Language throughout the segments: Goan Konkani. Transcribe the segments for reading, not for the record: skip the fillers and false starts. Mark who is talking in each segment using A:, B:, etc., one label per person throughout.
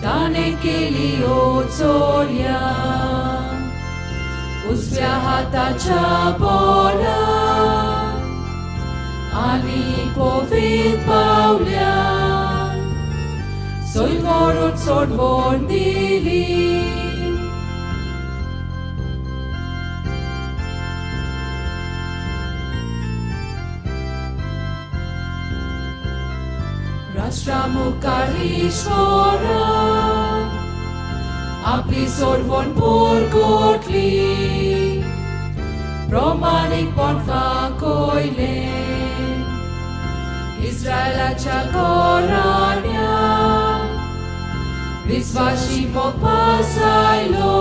A: ताणें केली ओ चोरया उजव्या हाताच्या बोला आनी पवित्र पावल्या सोय व्हरून सोडवण दिली. राष्ट्रा मुखार ईश्वरा आपली सोडवण पुरगुटली प्रमाणीकपण फांकयलें इस्रायलाच्या घराण्या विस्वाशी मोग पासायलो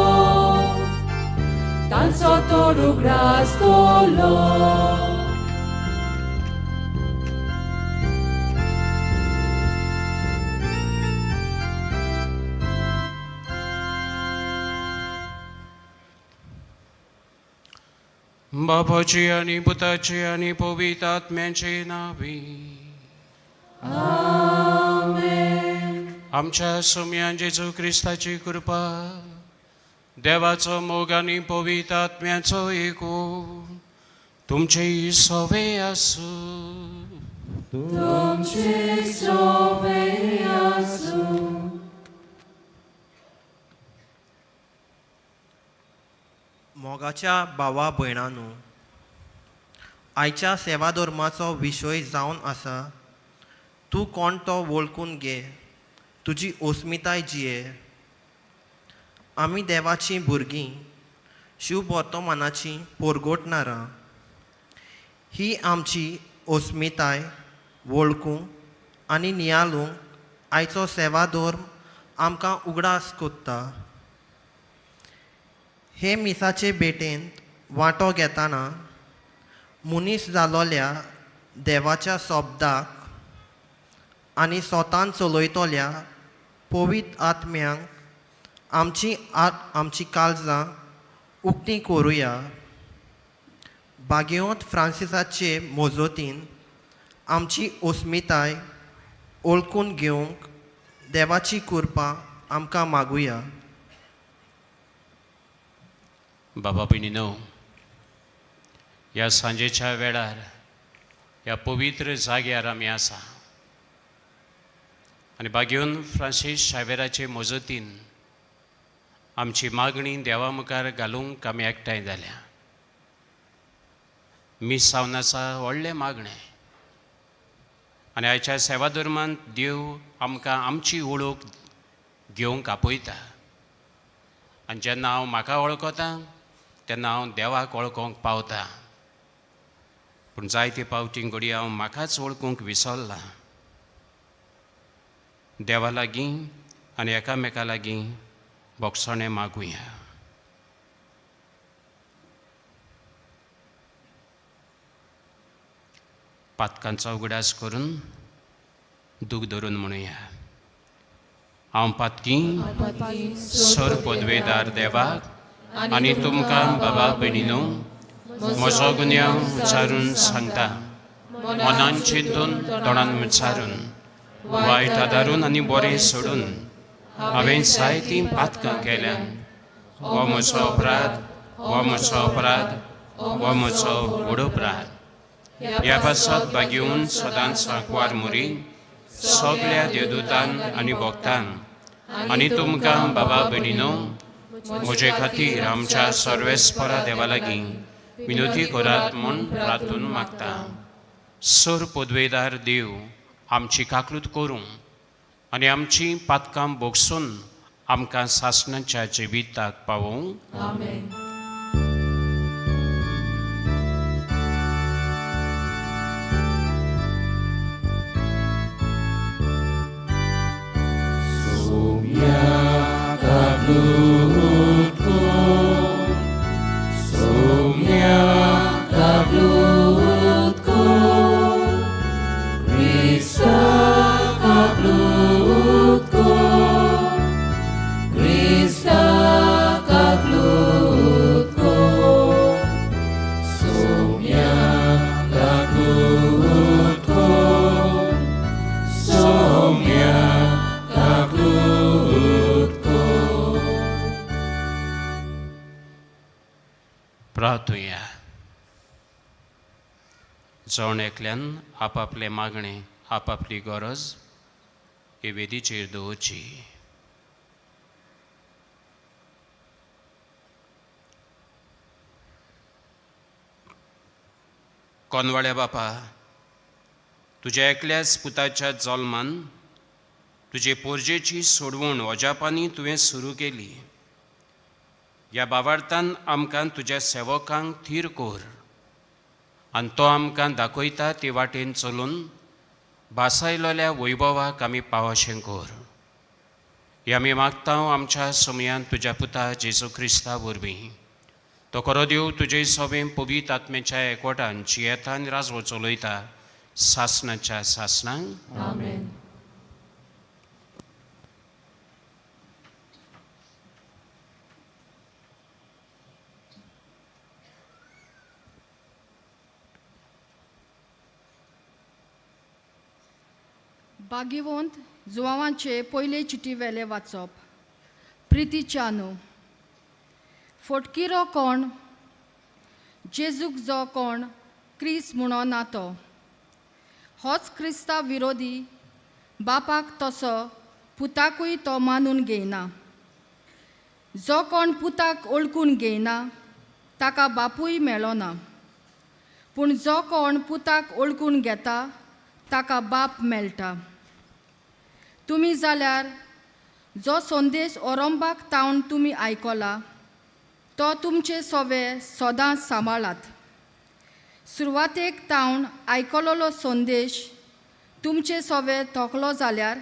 A: तांचो तो उगडास दवरलो.
B: बापाची आनी पुताची आनी पवित्र आत्म्याचे नावी. आमच्या सोम्या जेजू क्रिस्ताची कृपा, देवाचो मोग आनी पवित्र आत्म्याचो एकू तुमचे सवे आसूं.
A: तुमचे सोवे आसूं.
C: मोगाच्या भावा भयणांनो, आयच्या सेवाधर्माचो विशय जावन आसा तूं कोण तो वळखून घे, तुजी अस्मिताय जिये. आमी देवाचीं भुरगीं, शिववर्तमानाचीं पोरगोटणारां. ही आमची अस्मिताय वळखूंक आनी नियाळूंक आयचो सेवाधर्म आमकां उगडास कोत्ता. हे मिसाचे भेटेंत वांटो घेतना मनीस जालोल्या देवाच्या शब्दाक आनी स्वतान चलयतल्या पवित्र आत्म्यांक आमची आमची काळजां उक्ती करुया. बागेवंत फ्रांसिसाचे मजतीन आमची अस्मिताय वळखून घेवंक देवाची कृपा आमकां मागुया.
B: बाबा भयणीनो, ह्या सांजेच्या वेळार ह्या पवित्र जाग्यार आमी आसा आनी बागेवन फ्रांसीस शावेराचे मजतीन आमची मागणी देवा मुखार घालूंक आमी एकठांय जाल्या. मीस जावन आसा व्हडलें मागणें आनी आयच्या सेवा धर्मांत देव आमकां आमची वळख घेवंक आपयता आनी जेन्ना हांव म्हाका वळखता तेन्ना हांव देवाक वळखोंक पावता. पूण जायते पावटी घडये हांव म्हाकाच वळखूंक विसरलां. देवा लागीं आनी एकामेका लागीं भोगसणें मागुया. पातकांचो उगडास करून दूख धरून म्हणुया, हांव पातकी सर पदवेदार देवाक आनी तुमकां बाबा भयणीनो म्हजो गुन्यांव विचारून सांगता. मनान चिंतून तोंडान विचारून वायट आदारून आनी बरें सोडून हांवें जायतीं पातकां केल्यान. हो म्हजो अपराध, हो म्हजो अपराध, हो म्हजो व्हड अपराध. ह्या पासत बागेवन सदांच सांकवार मुरी सगळ्या देवदूतान आनी भक्तान आनी तुमकां बाबा भयणीनो म्हजे खातीर आमच्या सर्वेस्परा देवा लागीं विनोती करात म्हूण प्रार्थून मागता. सर पदवेदार देव आमची काकलूत करूं आनी आमची पातकां भोगसून आमकां सासणाच्या जिविताक पावोवं.
A: आमेन.
B: Somya kaklut. प्रार्थुया. जण एकल्यान आपापलें मागणें, आपापली गरज हे वेदीचेर दवरची. कोनवाळ्या बापा, तुज्या एकल्याच पुताच्या जल्मान तुजे पोरजेची सोडवण अजापांनी तुवें सुरू केली. ह्या बावार्थान आमकां तुज्या सेवकांक थीर कर आनी तो आमकां दाखयता ते वाटेन चलून भासायलोल्या वैभवाक आमी पावशें कर. हे आमी मागता आमच्या समयान तुज्या पुता जेजू क्रिस्ता वरवीं. तो खरो देव तुजे सोबें पवित्र आत्म्याच्या एकवटान जियेता आनी राजवट चलयता सासणाच्या सासणांक.
A: आमेन.
D: बागिवंत जुवांवाचे पयले चिटी वेले वाचप. प्रितीच्या न्हू फोटकिरो कोण जेजूक जो कोण क्रिस म्हणो ना तो होच क्रिस्ता विरोधी. बापाक तसो पुताकूय तो मानून घेयना. जो कोण पुताक ओळखून घेयना ताका बापूय मेळना, पूण जो कोण पुताक ओळखून घेता ताका बाप मेळटा. तुमी जाल्यार जो संदेश ओरंबाक तावन तुमी आयकला तो तुमचे सोवे सदांच सांबाळात. सुरवातेक तावन आयकलोलो संदेश तुमचे सोवे तोखलो जाल्यार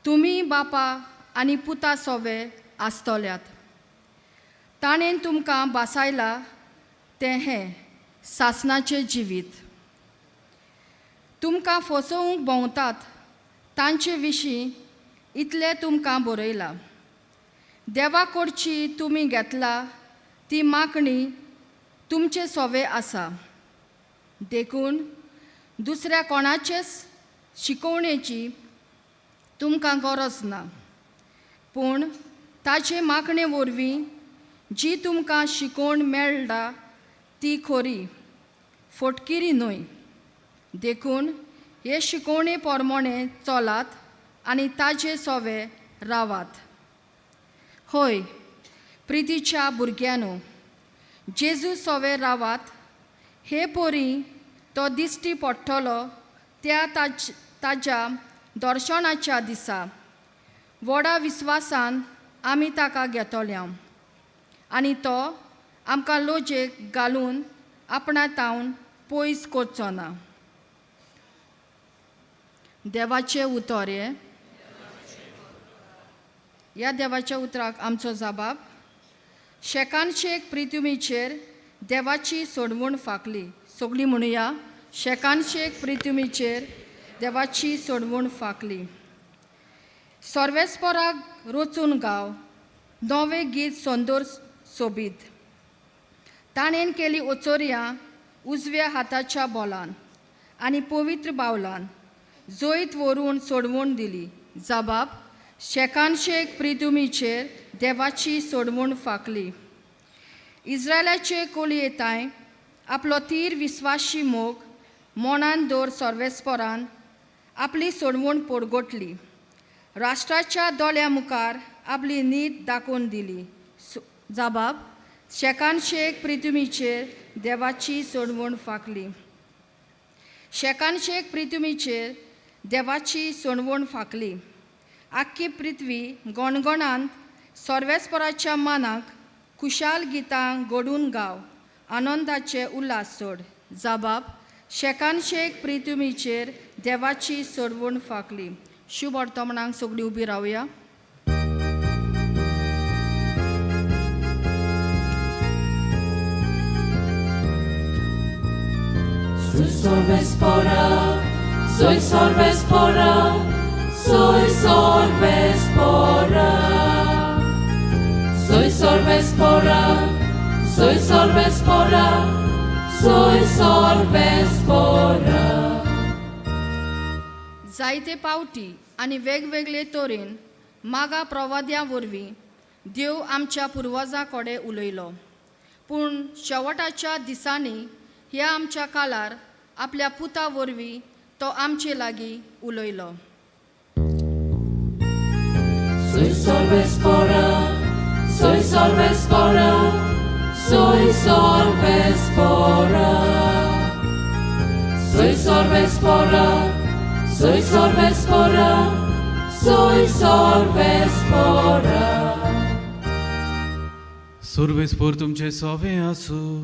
D: तुमी बापा आनी पुता सोवे आसतल्यात. ताणें तुमकां बासायला तें हें सासणाचें जिवीत. तुमकां फसोवंक भोंवतात तांचे विशीं इतलें तुमकां बरयलां. देवा कडची तुमी घेतला ती मागणी तुमचे सोवे आसा, देखून दुसऱ्या कोणाचेच शिकोवणेची तुमकां गरज ना. पूण ताचे मागणे वरवीं जी तुमकां शिकोवण मेळटा ती खरी, फटकिरी न्हय. देखून हे शिकोवणे प्रमाणे चलात आनी ताजे सोवे रावात. हय प्रितीच्या भुरग्यांनो, जेजू सोवे रावात हे परी तो दिश्टी पडटलो त्या ताज्या दर्शनाच्या दिसा व्हडा विस्वासान आमी ताका घेतल्या आनी तो आमकां लोजेक घालून आपणा तावन पयस करचो ना. देवाचें उतर हें. ह्या देवाच्या उतराक आमचो जबाब. शेकानशेक प्रिथ्वीचेर देवाची सोडवण फांकली. सगळीं म्हणुया, शेकानशेक प्रिथ्वीचेर देवाची सोडवण फांकली. सर्वेस्पराक रचून गाव नवें गीत सोंदोर सोबीत. ताणें केली ओचोरयां उजव्या हाताच्या बोलान आनी पवित्र बावलान जैत व्हरून सोडवण दिली. जबाब शेकानशेक प्रिथ्वीचेर देवाची सोडवण फांकली. इस्रायलाचे कोलयेताय आपलो तीर विस्वाशी मोग मोणान दवर सर्वेस्परान आपली सोडवण पोरगोटली. राष्ट्राच्या दोळ्या मुखार आपली नीत दाखोवन दिली. जबाब शेकानशेक प्रिथ्वीचेर देवाची सोडवण फांकली. शेकानशेक प्रिथ्वीचेर देवाची सोडवण फांकली. आख्खी पृथ्वी गणगणांत सर्वेस्पराच्या मानाक खुशाल गितां घडून गाव आनंदाचे उल्हास सोड. जबाब शेकानशेक प्रिथ्वीचेर देवाची सोडवण फांकली. शुभ वर्तमानाक सगळीं उबी रावया.
A: Soy sorvespora, soy sorvespora, soy sorvespora. Soy sorvespora, soy sorvespora, soy sorvespora.
D: जायते पावटी आनी वेगवेगळे तरेन मागा प्रवाद्या वरवीं देव आमच्या पुर्वजां कडेन उलयलो. पूण शेवटाच्या दिसांनी ह्या आमच्या काळार आपल्या पुता वरवीं तो आमचे लागीं उलयलो.
A: Soy Solvespora, soy Solvespora, soy Solvespora. Soy Solvespora, soy Solvespora, soy Solvespora.
E: सुर्वेस्पोर तुमचे सोवे आसूं.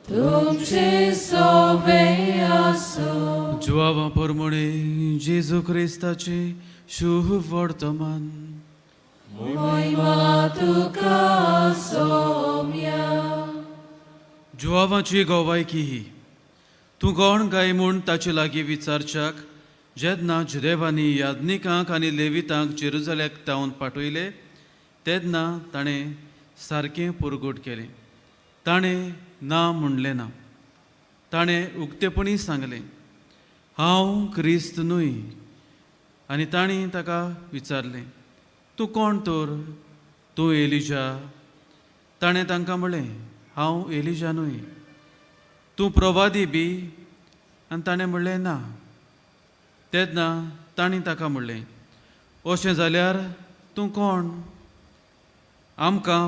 A: तुमचे सोवे आसूं.
E: जुआवा परमणे जेजू क्रिस्ताचे शुभ वर्तमान.
A: मोहिमा तुका सोम्या.
E: जुआवाची गोवायकी ही. तूं कोण काय म्हूण ताचे लागीं विचारच्याक जेन्ना जुदेवांनी याज्ञिकांक आनी लेवितांक जेरुजल्याक तावन पाठयले तेन्ना ताणें सारकें पुरगूट केलें. ताणें ना म्हणलें ना. ताणें उक्तेपणी सांगलें, हांव क्रिस्त न्हय. आनी तांणी ताका विचारलें, तूं कोण तर? तूं एलिजा? ताणें तांकां म्हणलें, हांव एलिजा न्हय. तूं प्रवादी बी? आनी ताणें म्हणलें, ना. तेन्ना तांणी ताका म्हणलें, अशें जाल्यार तूं कोण? आमकां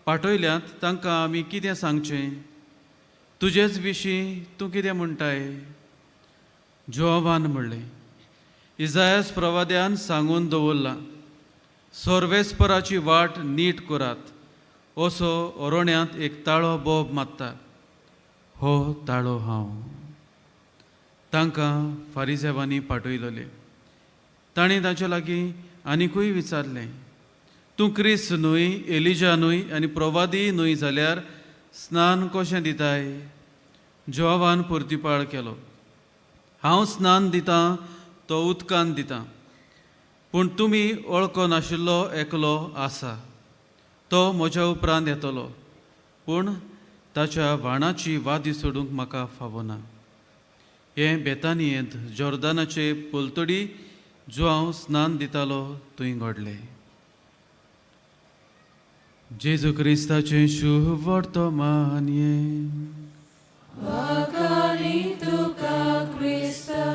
E: पाठयल्यात तांकां आमी कितें सांगचें? तुजेच विशीं तूं कितें म्हणटाय? जोवान म्हणलें, इजायस प्रवाद्यान सांगून दवरलां, सर्वेस्पराची वाट नीट करात, असो अरण्यांत एक ताळो बोब मारता, हो ताळो हांव. तांकां फारिजेवांनी पाठयलोले. तांणी तांचे लागीं आनिकूय विचारलें, तूं क्रिस्त न्हय, एलिजा न्हय आनी प्रवादी न्हय जाल्यार स्नान कशें दिताय? जोवान परतिपाळ केलो, हांव स्नान दितां तो उदकान दितां, पूण तुमी वळखो नाशिल्लो एकलो आसा, तो म्हज्या उपरांत येतलो, पूण ताच्या व्हाणाची वादी सोडूंक म्हाका फावना. हें बेतानियेंत जॉर्दानाचे पलतडी जो हांव स्नान दितालो थंय घडलें. जेजू क्रिस्ताचें शुभ वर्तमान हें.
A: वाखाणी तुका क्रिस्ता.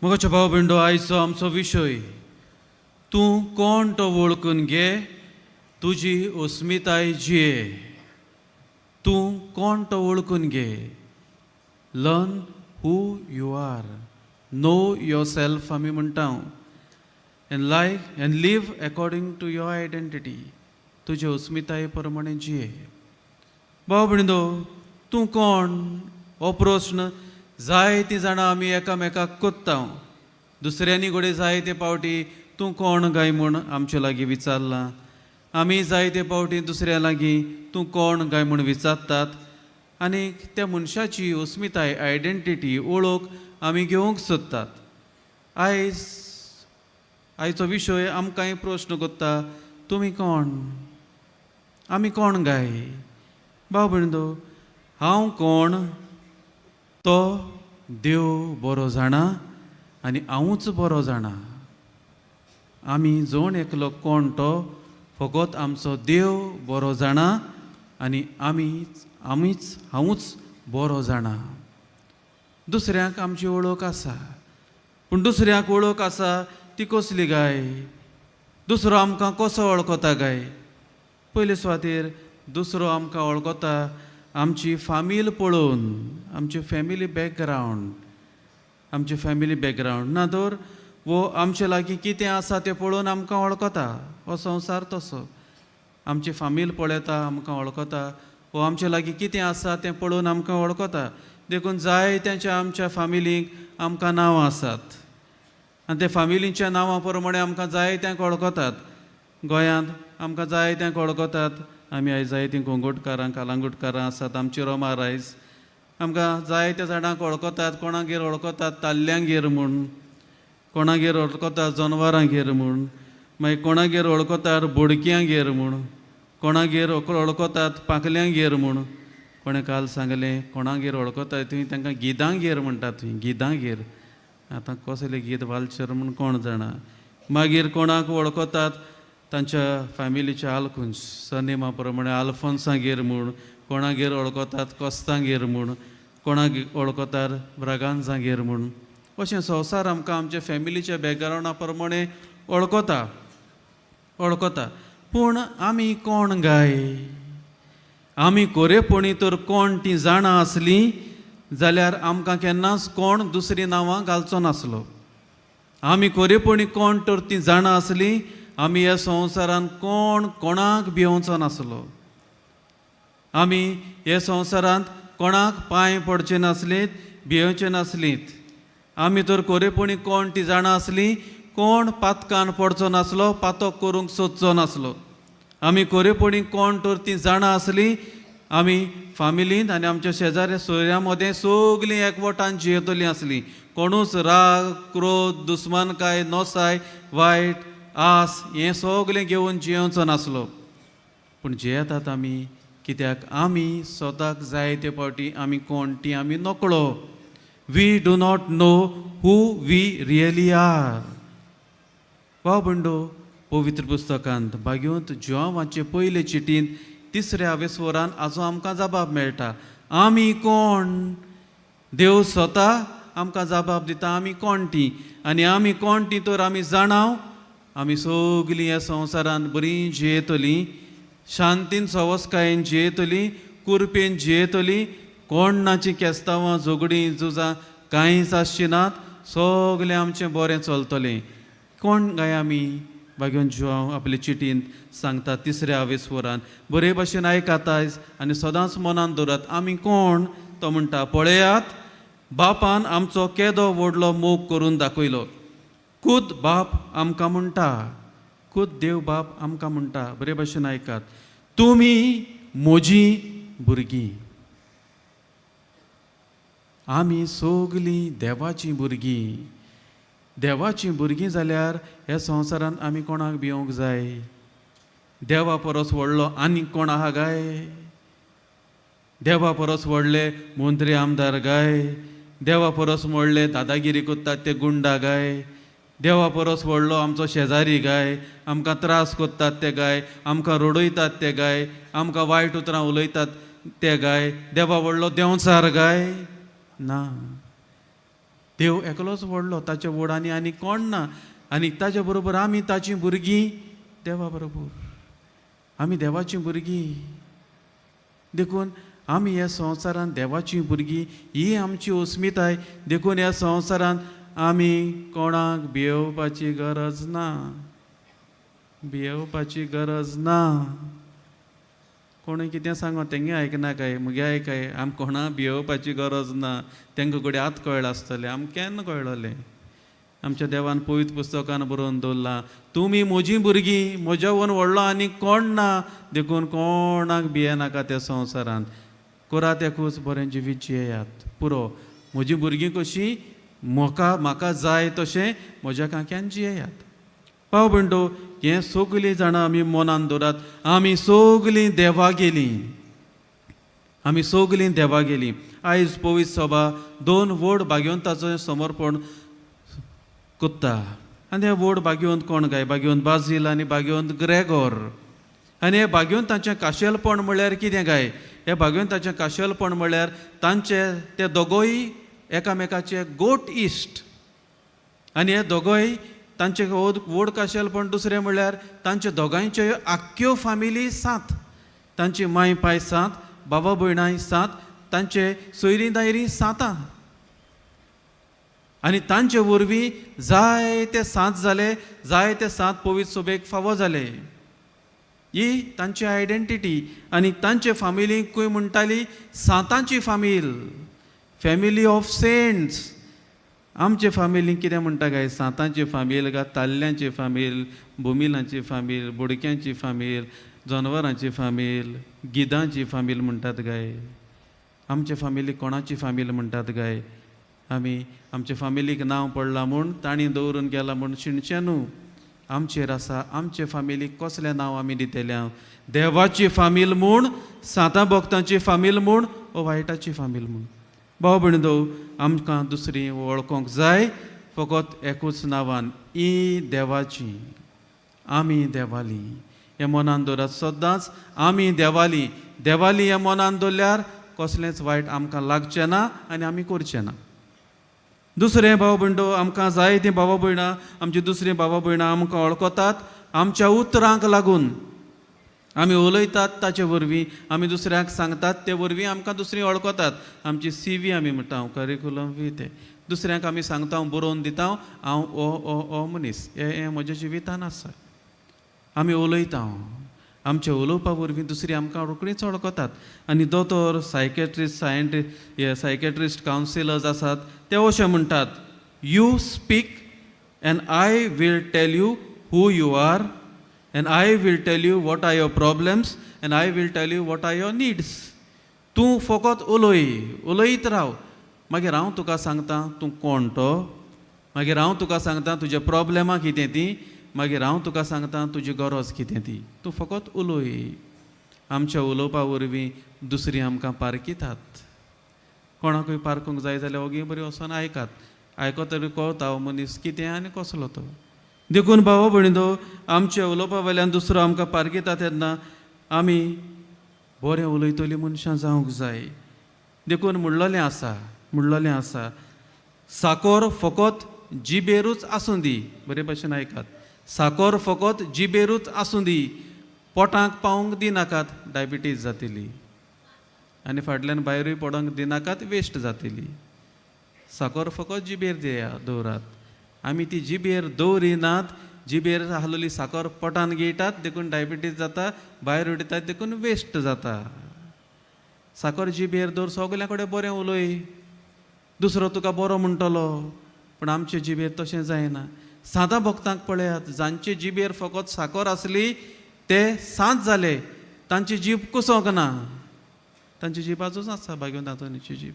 E: मोगाच्या भाव भयणो, आयचो आमचो विशय, तूं कोण तो वळखून घे, तुजी अस्मिताय जिये. तूं कोण तो वळखून घे. Learn who you are, know yourself आमी म्हणटा, and like and live according to your identity. तुजे अस्मिताये प्रमाणे जिये. भाव भयणो, तूं कोण हो प्रस्न जायतीं जाणां आमी एकामेकाक कोत्ता. दुसऱ्यांनी घडये जायते पावटी तूं कोण काय म्हूण आमचे लागीं विचारलां. आमी जायते पावटी दुसऱ्या लागीं तूं कोण काय म्हूण विचारतात आनी त्या मनशाची अस्मिताय, आयडेंटिटी, वळख आमी घेवंक सोदतात. आयज आयचो विशय आमकांय प्रस्न कोत्ता, तुमी कोण, आमी कोण गाय? भाव भयणो, हांव कोण तो देव बरो जाणा आनी हांवूच बरो जाणा. आमी जण एकलो कोण तो फकत आमचो देव बरो जाणा आनी आमी आमीच हांवूच बरो जाणा. दुसऱ्यांक आमची वळख आसा, पूण दुसऱ्यांक वळख आसा ती कसली गाय? दुसरो आमकां कसो वळखता गाय? पयले सुवातेर दुसरो आमकां वळखता आमची फामील पळोवन, आमची फॅमिली बॅकग्रावंड, आमची फॅमिली बॅकग्रावंड ना तर वो आमचे लागीं कितें आसा तें पळोवन आमकां वळखता. हो संवसार तसो, आमची फामील पळयता आमकां वळखता, वो आमचे लागीं कितें आसा तें पळोवन आमकां वळखता. देखून जायत्यांच्या आमच्या फामिलींक आमकां नांवां आसात आनी ते फामिलींच्या नांवां प्रमाणे आमकां जायत्यांक वळखतात. गोंयांत आमकां जायत्यांक वळखतात. आमी आयज जायतीं गोंगोटकारां, कालांगुटकारां आसात. आमची रोमा रायस आमकां जायत्या जाणांक वळखतात. कोणागेर वळखतात ताल्ल्यांगेर म्हूण, कोणागेर वळखतात जनवरांगेर म्हूण, मागीर कोणागेर वळखतात बोडक्यांगेर म्हूण, कोणागेर वळखतात पाकल्यांगेर म्हूण. कोणें काल सांगलें कोणागेर वळखतात थंय तांकां गिदांगेर म्हणटात थंय, गिदांगेर. आतां कसलें गीत वालचर म्हूण कोण जाणा. मागीर कोणाक वळखतात तांच्या फॅमिलीच्या आलकुंज सरनेमा प्रमाणे आल्फोन्सागेर म्हूण, कोणागेर वळखतात कोस्तांगेर म्हूण, कोणाक वळखतात ब्रागांजागेर म्हूण. अशें संवसार आमकां आमच्या फॅमिलीच्या बॅकग्रावंडा प्रमाणे वळखता वळखता. पूण आमी कोण गाय? आमी कोरेपणी तर कोण ती जाणा आसली जाल्यार आमकां केन्नाच कोण दुसरीं नांवां घालचो नासलो. आमी कोरेपणी कोण तर ती जाणा आसली, आमी ह्या संवसारान कोण कोणाक भियोवचो नासलो. आमी ह्या संवसारांत कोणाक पांय पडचे नासलीत, भियोवचे नासलीत. आमी तर कोरेपणी कोण ती जाणा आसली, कोण पातकान पडचो नासलो, पातक करूंक सोदचो नासलो. आमी कोरेपणी कोण तर ती जाणा आसली, आमी फामिलींत आनी आमच्या शेजाऱ्या सोयऱ्यां मदें सगलीं एकवटान जियेतलीं आसलीं. कोणूच राग, क्रोध, दुस्मानकाय, नोसाय, वायट आस हें सगलें घेवन जियेवचो नासलो. पूण जियेतात आमी कित्याक आमी स्वताक जाय ते फावटी आमी कोण ती आमी नकळो. We do not know who we really are. भाव भयणो, पवित्र पुस्तकांत भाग्यवंत जुवांवाचे पयले चिटींत तिसऱ्या वेसवरान आजो आमकां जबाब मेळटा, आमी कोण. देव स्वता आमकां जबाब दिता आमी कोण ती. आनी आमी कोण ती तर आमी जाणाव, आमी सगलीं ह्या संवसारांत बरीं जियेतलीं, शांतीन सवसकायेन जियेतलीं, कुरपेन जियेतलीं. कोणाचीं केस्तांवां, झगडीं, झुजां कांयच आसचीं नात. सगलें आमचें बरें चलतलें. कोण काय आमी? भाग्यवंत जुवांव आपले चिटींत सांगता तिसऱ्या आवेस्वरान. बरे भाशेन आयकात आयज आनी सदांच मनान दवरात आमी कोण. तो म्हणटा, पळयात, बापान आमचो केदो व्हडलो मोग करून दाखयलो. खुद बाप आमकां म्हणटा, खुद देव बाप आमकां म्हणटा, बरे भाशेन आयकात, तुमी म्हजीं भुरगीं. आमी सगलीं देवाचीं भुरगीं. देवाचीं भुरगीं जाल्यार ह्या संवसारांत आमी कोणाक भियोंक जाय? देवा परस व्हडलो आनीक कोण आहा काय? देवा परस व्हडले मंत्री आमदार गाय? देवा परस व्हडले दादागिरी करतात ते गुंडा गाय? देवा परस व्हडलो आमचो शेजारी गाय? आमकां त्रास करतात ते गाय? आमकां रडयतात ते गाय? आमकां वायट उतरां उलयतात ते गाय? देवा व्हडलो देंवचार गाय? ना, देव एकलोच व्हडलो, ताच्या व्हड आनी आनी कोण ना. आनी ताच्या बरोबर आमी ताचीं भुरगीं. देवा बरोबर आमी देवाचीं भुरगीं. देखून आमी ह्या संवसारांत देवाचीं भुरगीं, ही आमची अस्मिताय. देखून ह्या संवसारांत आमी कोणाक भियोवपाची गरज ना, भियोवपाची गरज ना. कोणूय कितें सांगो तेंगे आयकना काय, मुगे आयकाय. आम कोणा भियोवपाची गरज ना. तेंकां घडये आतां कळ्ळां आसतलें, आमकां केन्ना कळ्ळलें. आमच्या देवान पवित्र पुस्तकान बरोवन दवरलां, तुमी म्हजीं भुरगीं, म्हज्या वन व्हडलो आनी कोण ना. देखून कोणाक भियेनाका त्या संवसारांत. करात एकूच, बरें जिवीत जियेयात, पुरो. म्हजीं भुरगीं कशीं म्हाका म्हाका जाय तशें म्हज्या कांक्यान जियेयात. भाव भयणो, हें सगलीं जाणां आमी मनान दवरात. आमी सगलीं देवा गेलीं, आमी सगलीं देवा गेलीं. आयज पवित्र सभा दोन व्हड भाग्यवंताचें समर्पण कोत्ता. आनी हे व्हड भाग्यवंत कोण काय? भाग्यवंत बाजील आनी भाग्यवंत ग्रेगोर. आनी हे भाग्यवंताचें काशेलपण म्हळ्यार कितें काय? हे भाग्यवंताचें काशेलपण म्हळ्यार तांचे ते दोगोय एकामेकाचे गोट इश्ट. आनी हे दोगोय तांचे व्हड व्हड काशेलपण दुसरें म्हळ्यार तांचे दोगांयच्यो आख्ख्यो फामिली सात, तांची माय पाय सात, बाबा भयणाय सात, तांचे सोयरीं दायरीं सातां. आनी तांचे वरवीं जायते सात जाले, जायते सात पवित्र सभेक फावो जाले. ही तांची आयडेंटिटी. आनी तांचे फामिलीकूय म्हणटाली सातांची फामील, फॅमिली ऑफ सेंट्स. आमचे फामिलीक कितें म्हणटा काय? सातांची फामील काय ताल्ल्यांची फामील, बोमिलांची फामील, बोडक्यांची फामील, जनवरांची फामील, गिदांची फामील म्हणटात काय? आमचे फामिलीक कोणाची फामील म्हणटात काय? आमी आमचे फामिलीक नांव पडलां म्हूण, तांणी दवरून गेलां म्हूण शिणचें न्हू. आमचेर आसा आमचे फामिलीक कसलें नांव आमी दितले. हांव देवाची फामील म्हूण, सातां भक्तांची फामील म्हूण, ओ वायटाची फामील म्हूण. भाव भयणींनो, आमकां दुसरी वळखोंक जाय फकत एकूच नांवान, ई देवाची. आमी देवाली हें मनान दवरात सदांच. आमी देवाली, देवाली हें मनान दवरल्यार कसलेंच वायट आमकां लागचें ना आनी आमी करचें ना. दुसरें भाव भयणो, आमकां जायतीं भावा भयणां, आमची दुसरीं भावा भयणां आमकां वळखतात आमच्या उतरांक लागून. आमी उलयतात ताचे वरवीं, आमी दुसऱ्यांक सांगतात ते वरवीं आमकां दुसरीं वळखतात. आमची सी व्ही आमी म्हणटा, करिकुलम वी, ते दुसऱ्यांक आमी सांगता, बरोवन दिता, हांव ओ ओ ओ मनीस, हें हें म्हज्या जिवितान आसा. आमी उलयता, आमच्या उलोवपा वरवीं दुसरीं आमकां रोखडींच वळखतात. आनी दोतोर, सायकेट्रिस्ट, सायंटिस्ट, हे सायकेट्रिस्ट, कावन्सिलर्स आसात, ते अशें म्हणटात, "You speak and I will tell you who you are and I will tell you what are your problems and I will tell you what are your needs." तूं फकत उलय, उलयत राव, मागीर हांव तुका सांगता तूं कोण तो, मागीर हांव तुका सांगता तुजे प्रॉब्लेमां कितें ती, मागीर हांव तुका सांगता तुजी गरज कितें ती. तूं फकत उलय. आमच्या उलोवपा वरवीं दुसरीं आमकां पारखितात. कोणाकूय पारखूंक जाय जाल्यार ओगी बरी वचोन आयकात. आयकत तरी कळटा हो मनीस कितें आनी कसलो तो. देखून भाव भयणीनो, आमच्या उलोवपा वयल्यान दुसरो आमकां पारखिता तेन्ना आमी बरें उलयतलीं मनशां जावंक जाय. देखून म्हणलेलें आसा, म्हणलेलें आसा, साकोर फकत जिबेरूच आसूं दी. बरे भशेन आयकात, साकोर फकत जिबेरूच आसूं दी, पोटांक पावूंक दिनाकात, डायबिटीज जातली. आनी फाटल्यान भायरूय पडोंक दिनाकात, वेस्ट जातली. साकोर फकत जिबेर दिया दवरात. आमी ती जिबेर दवरिनात, जिबेर आहलोली साकर पोटान गिळटात, देखून डायबिटीज जाता. भायर उडयतात, देखून वेस्ट जाता. साकर जिबेर दवर, सगल्या कडेन बरें उलय, दुसरो तुका बरो म्हणटलो. पूण आमचे जिबेर तशें जायना. सादा भक्तांक पळयात, जांचे जिबेर फकत साकर आसली ते सांत जाले. तांची जीब कुसोंक ना. तांची जीब आजूच आसा, भाग्यवंत आंतोनीची जीब.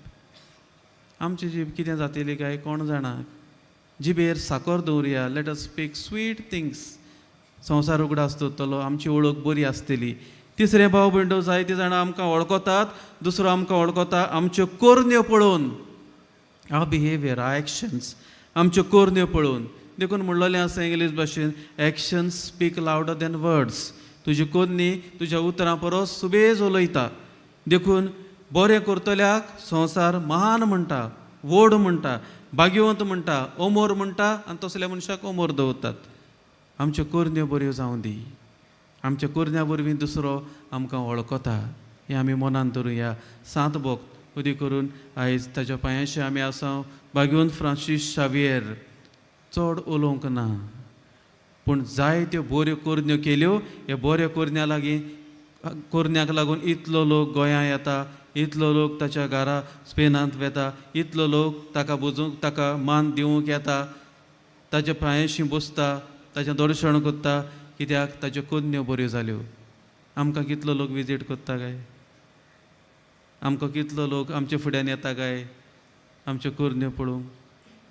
E: आमची जीब कितें जातली काय कोण जाणा. जिबेर साकर दवरुया. Let us speak sweet things. संवसार उगडास दवरतलो, आमची वळख बरी आसतली. तिसरें भाव भयणो, जायतीं जाणां आमकां वळखतात, दुसरो आमकां वळखता आमच्यो करण्यो पळोवन, our behaviour, our actions, आमच्यो करण्यो पळोवन. देखून म्हणलेलें आसा इंग्लीश भाशेन, "Actions speak louder than words." तुजी करणी तुज्या उतरां परस सुबेज उलयता. देखून बरें करतल्याक संवसार महान म्हणटा, व्हड म्हणटा, भाग्यवंत म्हणटा, अमोर म्हणटा आनी तसल्या मनशाक अमोर दवरतात. आमच्यो करण्यो बऱ्यो जावं दी. आमच्या करण्या वरवीं दुसरो आमकां वळखता हें आमी मनान धरुया. सांत भक्त उदी करून आयज ताच्या पांयाशी आमी आसा. भाग्यवंत फ्रांसीस शावियर चड उलोवंक ना, पूण जायत्यो बऱ्यो करण्यो केल्यो. ह्या बऱ्यो करण्या लागीं, करण्याक लागून इतलो लोक गोंया येता, इतलो लोक ताच्या घरा स्पेनांत वेता, इतलो लोक ताका बुजूंक, ताका मान दिवंक येता, ताच्या पांयाशी बसता, ताचें दर्शन करता. कित्याक? ताच्यो करण्यो बऱ्यो जाल्यो. आमकां कितलो लोक विजीट करता काय? आमकां कितलो लोक आमच्या फुड्यान येता काय आमच्यो करण्यो पळोवंक?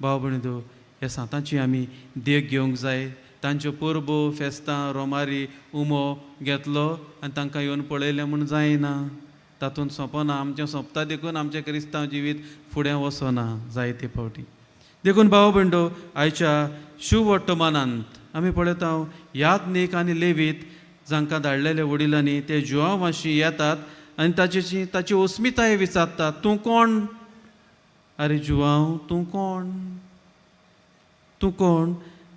E: भाव भयणींनो, ह्या सांतांची आमी देख घेवंक जाय. तांच्यो परबो, फेस्तां, रोमारी, उमो घेतलो आनी तांकां येवन पळयलें म्हूण जायना, तातूंत सोंपना. आमचें सोंपता, देखून आमचें क्रिस्तांव जिवीत फुडें वचना जायते फावटी. देखून भाव भयणो, आयच्या शुवर्तमानांत आमी पळयता, याज्ञीक आनी लेवीत जांकां धाडलेले वडिलांनी, ते जुवांवाशी येतात आनी ताची ताची अस्मिताय विचारतात, "तूं कोण? अरे जुवांव, तूं कोण? तूं कोण?"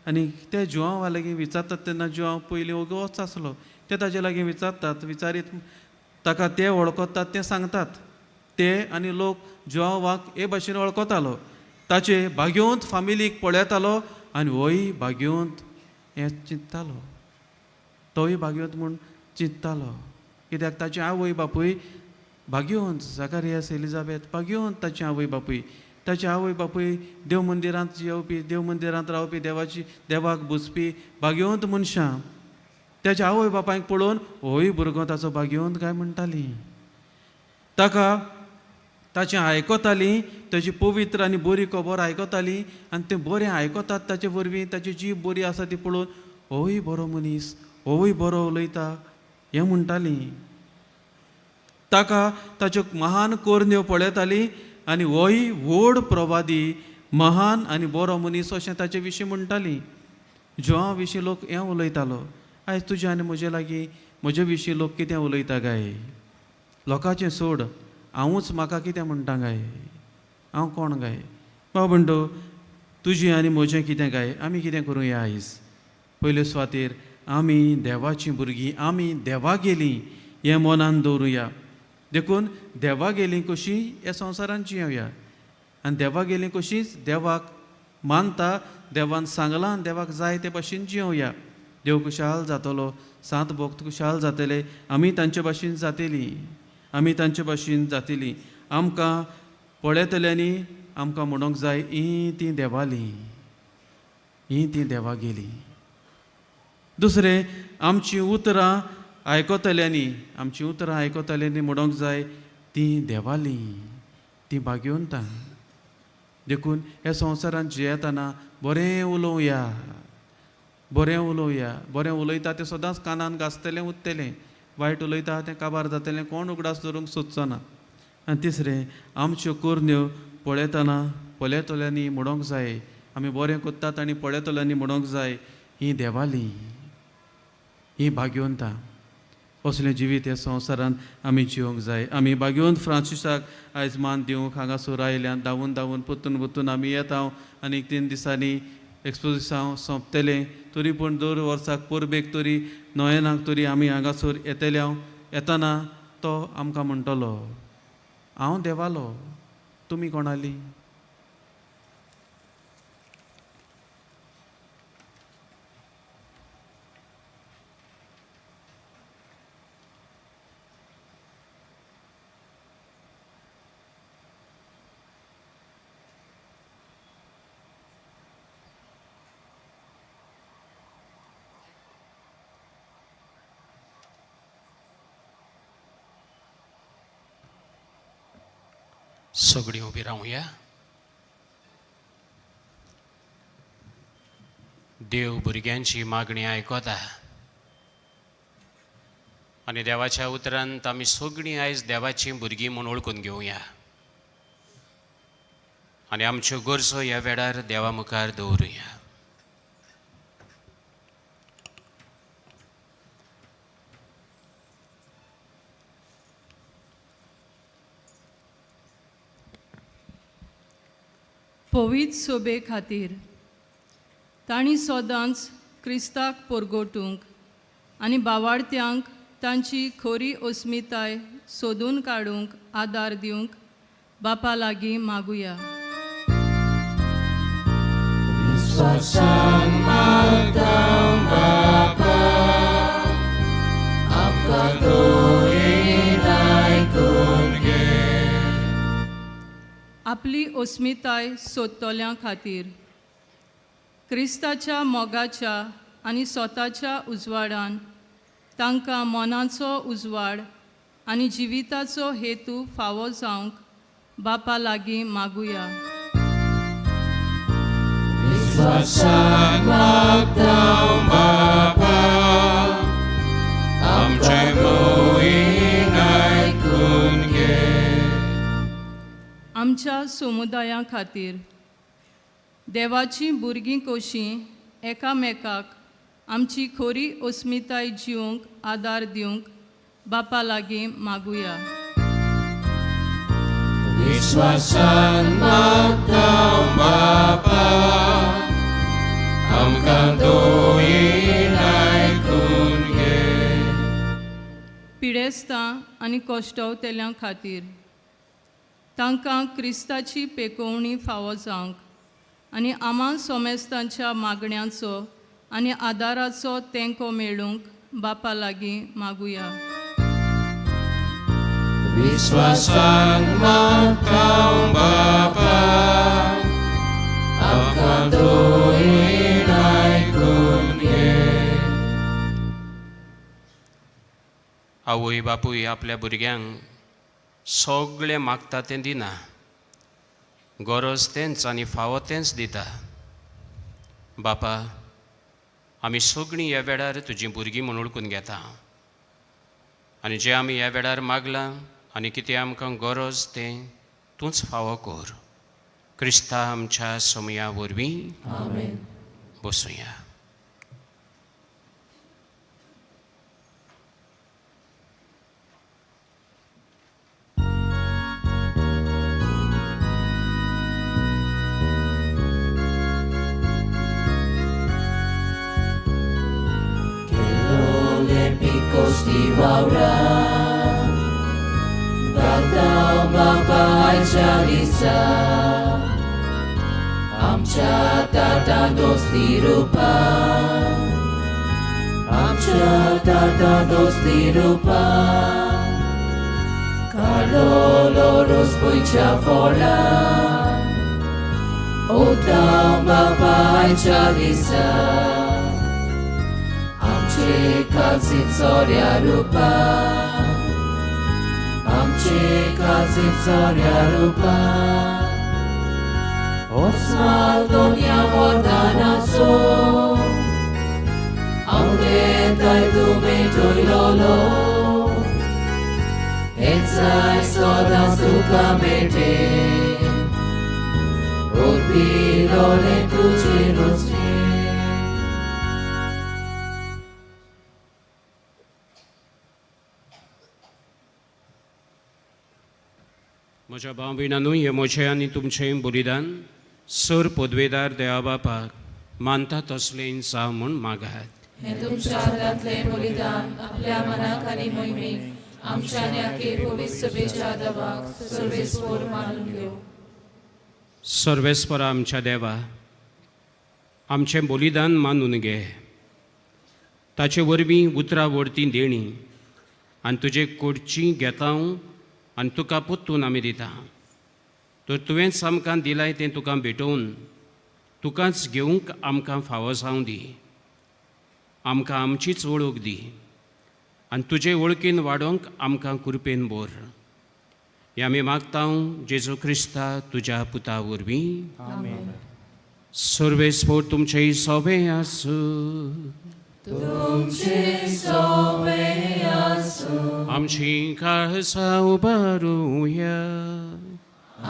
E: आनी ते जुवांवा लागीं विचारतात तेन्ना जुवांव पयलीं ओगोच आसलो. ते ताजे लागीं विचारतात, विचारीत ताका ते वळखतात ते सांगतात ते. आनी लोक जुवांवाक हे भाशेन वळखतालो, ताचे भाग्यवंत फामिलीक पळयतालो आनी होय भाग्यवंत हें चिंत्तालो, तोय भाग्यवंत म्हूण चिंत्तालो. कित्याक? ताची आवय बापूय भाग्यवंत, जाकारियास एलिजाबेथ भाग्यवंत. ताची आवय बापूय, ताची आवय बापूय देव मंदिरांत येवपी, देव मंदिरांत रावपी, देवाची, देवाक बुजपी भाग्यवंत मनशां. ताच्या आवय बापायक पळोवन होय भुरगो ताचो भाग्यवंत काय म्हणटाली. ताका ताचें आयकतालीं, ताची पवित्र आनी बरी खबर आयकतालीं आनी तें बरें आयकतात ताचे वरवीं ताची जीब बरी आसा ती पळोवन होय बरो मनीस, होवूय बरो उलयता हें म्हणटालीं. ताका ताच्यो महान करण्यो पळयतालीं आनी होय व्हड प्रवादी, महान आनी बरो मनीस अशें ताचे विशीं म्हणटालीं. जुआंव विशीं लोक हें उलयतालो. आयज तुजे आनी म्हजे लागीं म्हजे विशीं लोक कितें उलयता काय? लोकांचें सोड, हांवूच म्हाका कितें म्हणटा काय? हांव कोण काय? भाव भयणो, तुजें आनी म्हजें कितें काय? आमी कितें करुया आयज? पयले सुवातेर आमी देवाचीं भुरगीं, आमी देवा गेलीं हें मनान दवरुया. देखून देवा गेलीं कशीं ह्या संवसारान जियोया आनी देवा गेलीं कशींच देवाक मानता, देवान सांगलां देवाक जाय ते भाशेन जियोया. देव खुशाल जातलो, सांत भक्त खुशाल जातले, आमी तांचे भाशेन जातली, आमी तांचे भाशेन जातली. आमकां पळयतल्यांनी आमकां म्हणूंक जाय, ही ती देवाली, ही ती देवा गेली. दुसरें, आमचीं उतरां आयकतल्यांनी, आमचीं उतरां आयकतल्यांनी म्हणूंक जाय, तीं देवालीं, तीं भाग्यवंतां. देखून ह्या संवसारांत जियेतना बरें उलोवया, बरें उलोवया. बरें उलयता तें सदांच कानान घासतलें उरतलें, वायट उलयता तें काबार जातलें, कोण उगडास दवरूंक सोदचो ना. आनी तिसरें, आमच्यो करण्यो पळयतना पळयतल्यांनी म्हणूंक जाय, आमी बरें करतात आनी पळयतल्यांनी म्हणूंक जाय, ही देवाली, ही भाग्यवंतां. असलें जिवीत ह्या संवसारांत आमी जिवंक जाय. आमी भाग्यवंत फ्रांसिसाक आयज मान दिवंक हांगासर आयल्यात. धांवून धांवून परतून परतून आमी येता आनी 3 दिसांनी एक्सपोजिसांव सोंपतलें, तरी पूण दर वर्साक परबेक तरी नोयेनाक तरी आमी हांगासर येतले. हांव येतना तो आमकां म्हणटलो, हांव देवालो, तुमी कोणाली?
B: सगळीं उबी रावया. देव भुरग्यांची मागणी आयकता आनी देवाच्या उतरान आमी सगळीं आयज देवाचीं भुरगीं म्हूण वळखून घेवया आनी आमच्यो गरजो ह्या वेळार देवा मुखार दवरुया.
F: पवित्र सोबे खातीर तांणी सदांच क्रिस्ताक परगटूंक आनी बावाडत्यांक तांची खरी अस्मिताय सोदून काडूंक आदार दिवंक बापा लागीं मागुया.
A: विश्वासान मागता बापा, आमकां दोळीन आयकून घे.
F: आपली अस्मिताय सोदतल्यां खातीर क्रिस्ताच्या मोगाच्या आनी स्वताच्या उजवाडान तांकां मनाचो उजवाड आनी जिविताचो हेतू फावो जावंक बापा लागीं मागुया.
A: विश्वासान मागता बापा, आमचे मोहीन आयकून घे.
F: आमच्या समुदाया खातीर देवाचीं भुरगीं कशीं एकामेकाक आमची खरी अस्मिताय जिवंक आदार दिवंक बापा लागीं मागुया.
A: विश्वासान मागता बापा, आमकां दोळीन आयकून घे.
F: पिडेस्तां आनी कश्टवतेल्यां खातीर तांकां क्रिस्ताची पेकोवणी फावो जावंक आनी आमा सोमेस्तांच्या मागण्यांचो आनी आदाराचो तेंको मेळूंक बापा लागीं मागुया.
A: विश्वासान मागता बापा, आमकां दोळीन आयकून घे.
B: आवय बापूय आपल्या भुरग्यांक सगळें मागता तें दिना, गरज तेंच आनी फावो तेंच दिता. बापा, आमी सगळीं ह्या वेळार तुजीं भुरगीं म्हूण वळखून घेता आनी जें आमी ह्या वेळार मागलां आनी कितें आमकां गरज तें तूंच फावो कर. क्रिस्ता आमच्या समया वरवीं. बसुया.
G: वावरा गाता बापा आयच्या दिसा आमच्या ताता दोस्ती रुपा आमच्या ताता दोस्ती रुपा काडलो रोस पयच्या फोडा उठा बापा आयच्या दिसा आमचे काळजीत सोऱ्या रुपा आमचे काळजीत सोऱ्या रुपा Osmal donia वरदानाचो आवडेताय तुमी ठोयलोलो हेचाय सदां तुका मेटे उर्बिलोले तुजे रोजने.
B: म्हज्या भाव भयणांनो, हें म्हजें आनी तुमचें बलिदान सर पदवेदार देवा बापाक मानता तसलें जावं म्हूण मागात.
G: हें तुमच्या हातांतलें बलिदान आपल्या मनाक आनी मोहिमेक आमच्या आनी आखे पवित्र सभेच्या दवाक सर्वेस्पोर मानून घेवं.
B: सर्वेस्परा आमच्या देवा, आमचें बलिदान मानून घे. ताचे वरवीं उतरां वरतीं देणी आनी तुजे कडची घेता आनी तुका परतून आमी दिता. तर तुवेंच आमकां दिलाय तें तुका भेटोवन तुकाच घेवंक आमकां फावो जावं दी. आमकां आमचीच वळख दी आनी तुजे वळखीन वाडोवंक आमकां कृपेन बोर. हें आमी मागता जेजू क्रिस्ता तुज्या पुता वरवीं. सर्वेस्पोर तुमचें सोबें आसूं. आमची काळजां उबारुया.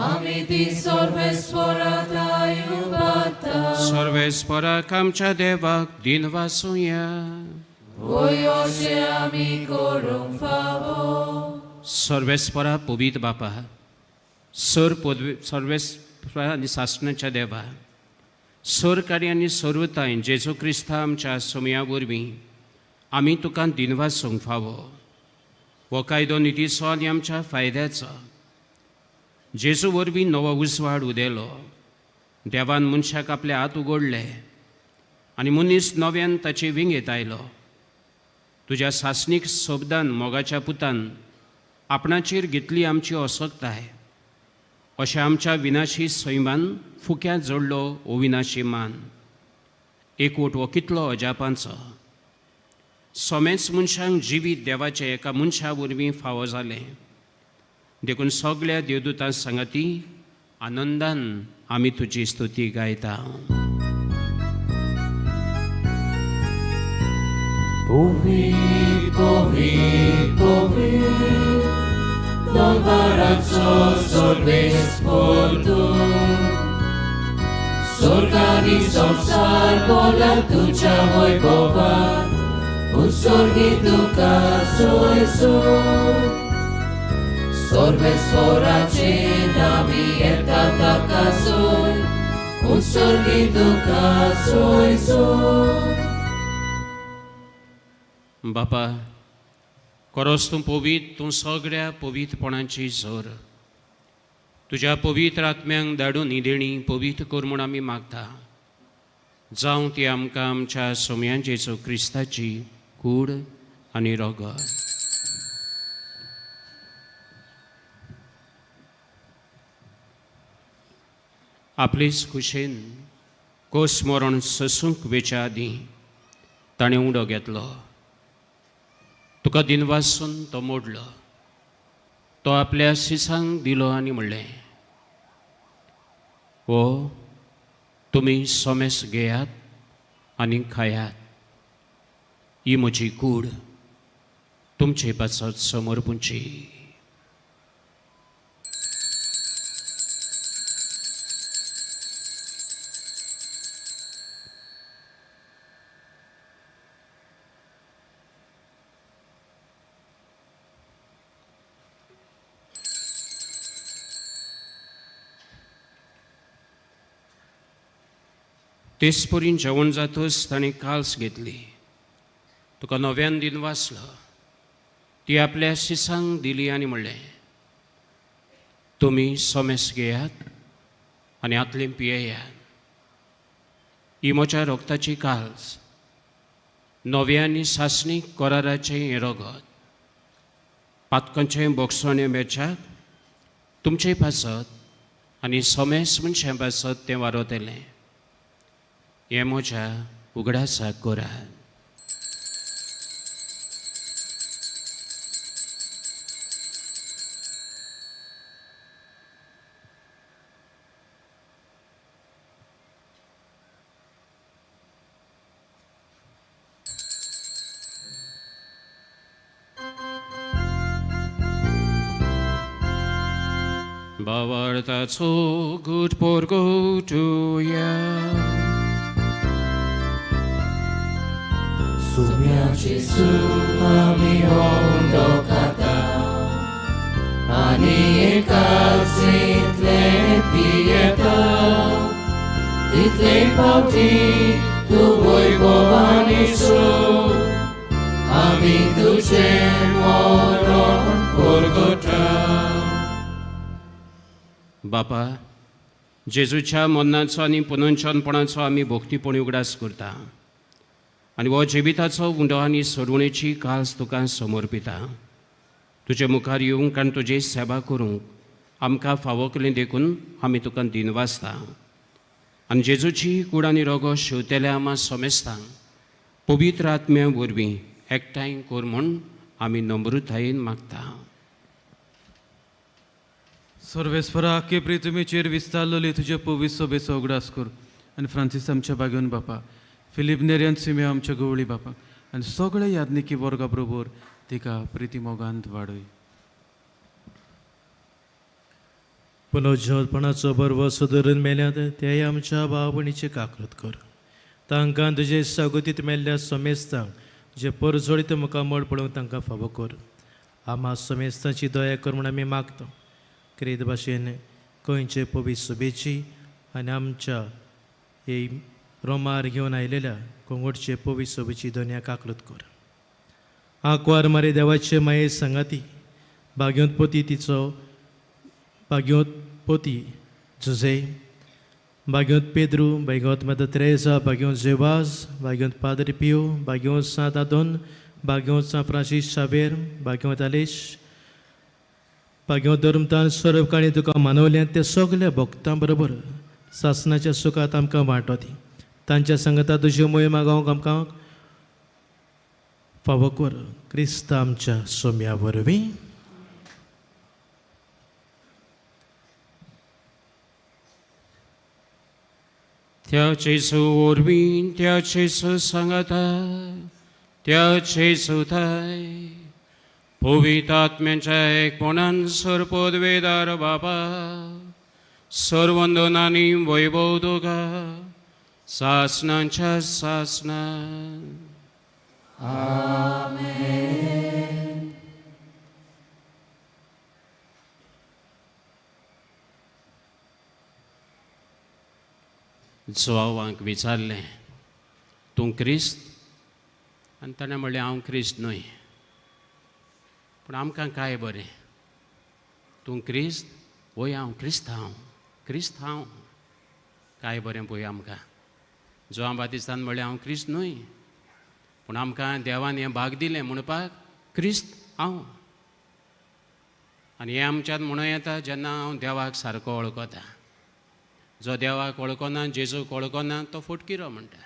G: आमी ती सर्वेस्पोराताय उबारता.
B: सर्वेस्पराक आमच्या देवाक दिनवासुया.
G: वय अशें आमी करूंक फावो.
B: सर्वेस्परा पवित्र बापा, सर पदवी सर्वेस्परा आनी सासणाच्या देवा, सरकारी आनी सर्वताय जेजू क्रिस्ता आमच्या सोमया वरवीं आमी तुका दिनवासूंक फावो. हो कायदो नितीचो आनी आमच्या फायद्याचो. जेजू वरवीं नवो उजवाड उदेलो. देवान मनशाक आपले हात उगडले आनी मनीस नव्यान ताचे विंगेत आयलो. तुज्या सासणीक शब्दान मोगाच्या पुतान आपणाचेर घेतली आमची असक्ताय. अशें आमच्या विनाशी सैमान फुक्यात जोडलो अविनाशी मान. एकवट हो कितलो अजापांचो. सोमेच मनशांक जिवीत देवाचें एका मनशा वरवीं फावो जालें. देखून सगळ्या देवदूतां सांगाती आनंदान आमी तुजी स्तुती गायता.
G: Povi, povi, povi, Dolbarazzo sorvesportu, Sorgani sorsar bola tucha voi bova, Un sorgi duca soesu, Sorbes forace navi et atacasoi, Un sorgi duca soesu.
B: बापा, कोरोस तूं पवित्र, तूं सगळ्या पवित्रपणाची जोर. तुज्या पवित्र आत्म्यांक धाडून ही देणी पवित्र कर म्हूण आमी मागता. जावं ती आमकां आमच्या सोम्या जेजू क्रिस्ताची कूड आनी रगत. आपलेच खुशेन कोस मरण सोसूंक वेच्या आदीं ताणें उडो घेतलो. तुका दिनवासून तो मोडलो. तो आपल्या शिसांक दिलो आनी म्हणलें, हो तुमी सोमेस घेयात आनी खायात. ही म्हजी कूड तुमचे पासत समर्पूंची. तेच परीन जेवण जातच ताणें काल्स घेतली. तुका नव्यान दिनवासलो. ती आपल्या शिसांक दिली आनी म्हणलें, तुमी सोमेस घेयात आनी हातलें पियेयात. ही म्हज्या रगताची काल्स, नव्या आनी सासणीक कराराचें हें रगत. पातकांचें बोगसणें मेळच्याक तुमचे पासत आनी सोमेस मनशां पासत तें वारवतलें. हें म्हज्या उगडासाक करात. भावार्थाचो गूट पोरगोटुया.
A: सुम्या जेजू आमी उंडो खाता आनी एकाचींतले पियेता, तितले फावटी तूं वैभवान येसू आमी तुजें मरण परगटा.
B: बापा, जेजूच्या मरणाचो आनी पुनर्जनपणाचो आमी भक्तीपणी उगडास करता आनी हो जिविताचो उंडो आनी सोडवणेची काल्स तुका समर्पिता. तुजे मुखार येवंक आनी तुजी सेवा करूंक आमकां फावो केली देखून आमी तुका दिनवासता. आनी जेजूची कूड आनी रोगो शिंवतेल्या आमा समेस्तांक पवित्र आत्म्या वरवीं एकठांय कर म्हूण आमी नम्रतायेन मागता.
E: सर्वेस्परा, आख्खे पृथ्वीचेर विस्तारलेली तुजे पवित्र सोबेचो उगडास कर आनी फ्रांसीस आमच्या बागेवन बापा, फिलीप नेरियन सिमियो आमच्या गवळी बापा आनी सगळे यादनिकी वर्गा बरोबर तिका प्रिती मोगांत वाडय.
H: पुनर्जनपणाचो बरवसो धरून मेल्यात तेय आमच्या भाव भयणीची काकळत कर. तांकां तुजे सागोतीत मेल्ल्या समेस्तांक जे परजळीत मुखामळ पळोवंक तांकां फावो कर. आमा समेस्तांची दया कर म्हूण आमी मागता. क्रेद भाशेन गोंयचे पवित्र सभेची आनी आमच्या हे रोमार घेवन आयलेल्या कोंगोडचे पवित्र सभेची दोनया काकळत कर. आंकवार मारे देवाचे माये सांगाती भाग्योंत पोती तिचो भाग्योंत पोती जुझे, भाग्योंत पेद्रू, भाग्योंत मदर तेरेजा, भाग्योंत जेवाज, भाग्योंत पाद्र पियो, भाग्योंत सांत आदोन, भाग्योंत सांत फ्रांसीस शावेर, भाग्योंत आलेश, भाग्योंत धर्मतान स्वरूपकाणी तुका मानवल्यात ते सगल्या भक्तां बरोबर सासणाच्या सुखात आमकां वांटो दी. तांच्या सांगता तुज्यो मोहिमा गावंक आमकां फावो कर. क्रिस्त आमच्या सोम्या वरवीं.
B: त्या जेजू वरवीं, त्या जेजू सांगाता, त्या जेजूथाय पवित्र आत्म्याच्या एकपणान सर्पोदवेदार बाबा, सर्वंदनानी वैभव तुका सासनाच्या सासना. जुवांक विचारलें, तूं क्रिस्त? आनी ताणें म्हणलें, हांव क्रिस्त न्हय. पूण आमकां काय बरें, तूं क्रिस्त? वय, हांव क्रिस्त, हांव क्रिस्त हांव. काय बरें पळय आमकां. जुवां बातिस्तान म्हणलें, हांव क्रिस्त न्हय, पूण आमकां देवान हें भाग दिलें म्हणपाक क्रिस्त हांव. आनी हें आमच्यान म्हणूं येता जेन्ना हांव देवाक सारको वळखता. जो देवाक वळखना, जेजूक वळखना, तो फटकिरो म्हणटा.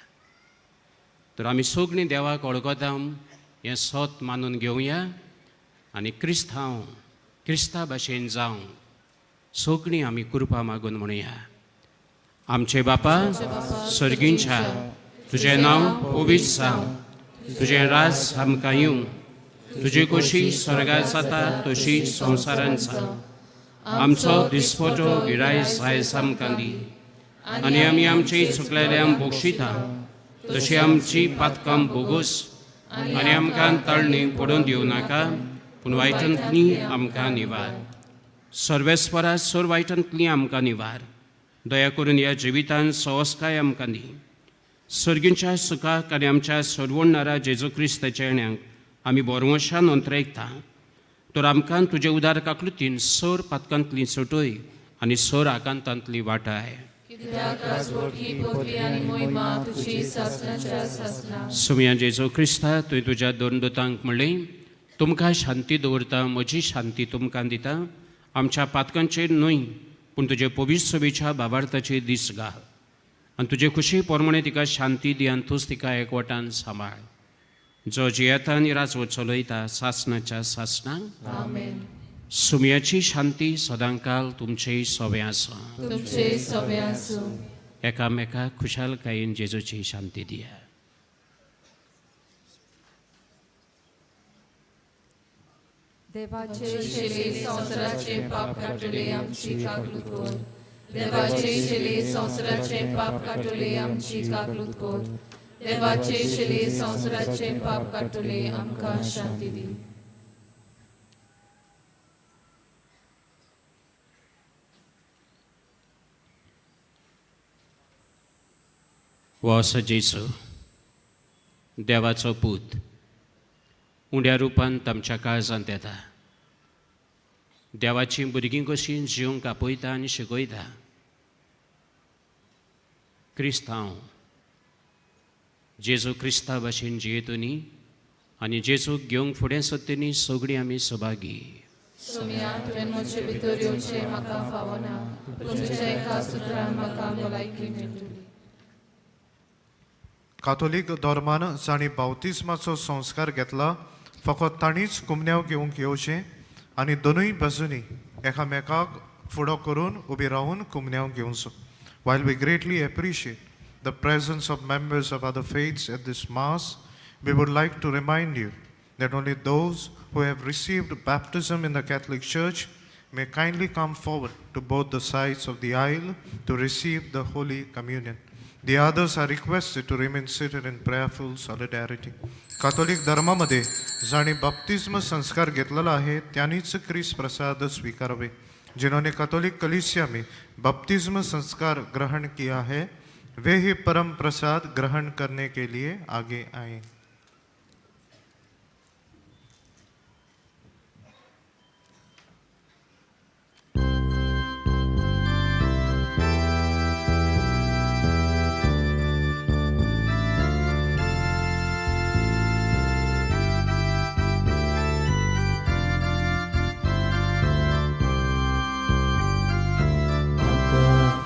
B: तर आमी सगळीं देवाक वळखता हें सत मानून घेवया आनी क्रिस्त हांव, क्रिस्ता भाशेन जावं सगळीं आमी कृपा मागून म्हणुया. आमचे बापा सर्गींच्या, तुजें नांव पवित्र जावं, तुजें राज आमकां येवं, तुजी कशी स्वर्गात जाता तशी संवसारांत जावं. आमचो दिसपटो गिरायस आयज आमकां दी आनी आमी आमची चुकलेल्यांक बक्षिता तशी आमची पातकां भोगोस आनी आमकां ताळणी पडून दिवं नाका, पूण वायटांतली आमकां निवार. सर्वेस्परा सर वायटांतली आमकां निवार. दया करून ह्या जिवितान सवस्काय आमकां दी. सर्गींच्या सुखाक आनी आमच्या सर्वोणारा जेजू क्रिस्ताच्या येण्याक आमी बोरवंशान अंतरेकता तर आमकां तुजे उदार काकलुतीन सोर पातकांतली सुटय आनी सोर आकांतांतली वाटाय.
G: कित्याक राजवट ही पदवी आनी मोहिमा तुजी सासणाच्या सासणा.
B: सुमया जेजू क्रिस्ता, तुवें तुज्या दोन दुतांक म्हणलें, तुमकां शांती दवरता, म्हजी शांती तुमकां दिता. आमच्या पातकांचेर न्हय पूण तुजे पवित्र सभेच्या बाबार्थाचेर दीस घाल आनी तुजे खुशी प्रमाणे तिका शांती दी आनी तूंच तिका एकवटान सांबाळ, जो जियेता आनी राजवट चलयता सासणाच्या सासणाक.
G: आमेन.
B: सुमयाची शांती सदांकाल तुमचेय सोबें आसा.
G: तुमचे सगळे आसूं.
B: एकामेकाक खुशालकायेन जेजूची शांती दिया.
D: देवाचे
G: शिले संवसाराचे पाप काटले आमची काकलूत कोर. देवाचे शिले संवसाराचे पाप काटले आमची काकलूत कोर. देवाचे शिले संवसाराचे पाप काटले आमकां शांती दी.
B: हो असो जेजू देवाचो पूत उण्या रुपान आमच्या काळजांत येता, देवाचीं भुरगीं कशीं जिवंक आपयता आनी शिकयता. क्रिस्तांव जेजू क्रिस्ता भाशेन जियेतनी आनी जेजूक घेवंक फुडें सरतनी सगळीं आमी सभागी.
G: सोम्या, तुवें म्हजे भितर येवचें म्हाका फावना, पूण तुज्या एका सुत्रान म्हाका भलायकी मेळटली.
I: काथोलीक धर्मान जांणी बावतिस्माचो संस्कार घेतला फकत तांणीच कुमन्यांव घेवंक येवचें आनी दोनूय बाजूंनी एकामेकाक फुडो करून उबी रावन कुमन्यांव घेवचो. While we greatly appreciate the presence of members of other faiths at this mass, we would like to remind you that only those who have received baptism in the Catholic Church may kindly come forward to both the sides of the aisle to receive the Holy Communion. The others are requested to remain seated in prayerful solidarity. Catholic धर्मामध्ये जांणी बाप्तिस्म संस्कार घेतलेला आहे त्यांनीच क्रिस प्रसाद स्वीकारावे. जिन्होंने कैथोलिक कलीसिया में बपतिस्म संस्कार ग्रहण किया है वे ही परम प्रसाद ग्रहण करने के लिए आगे आए.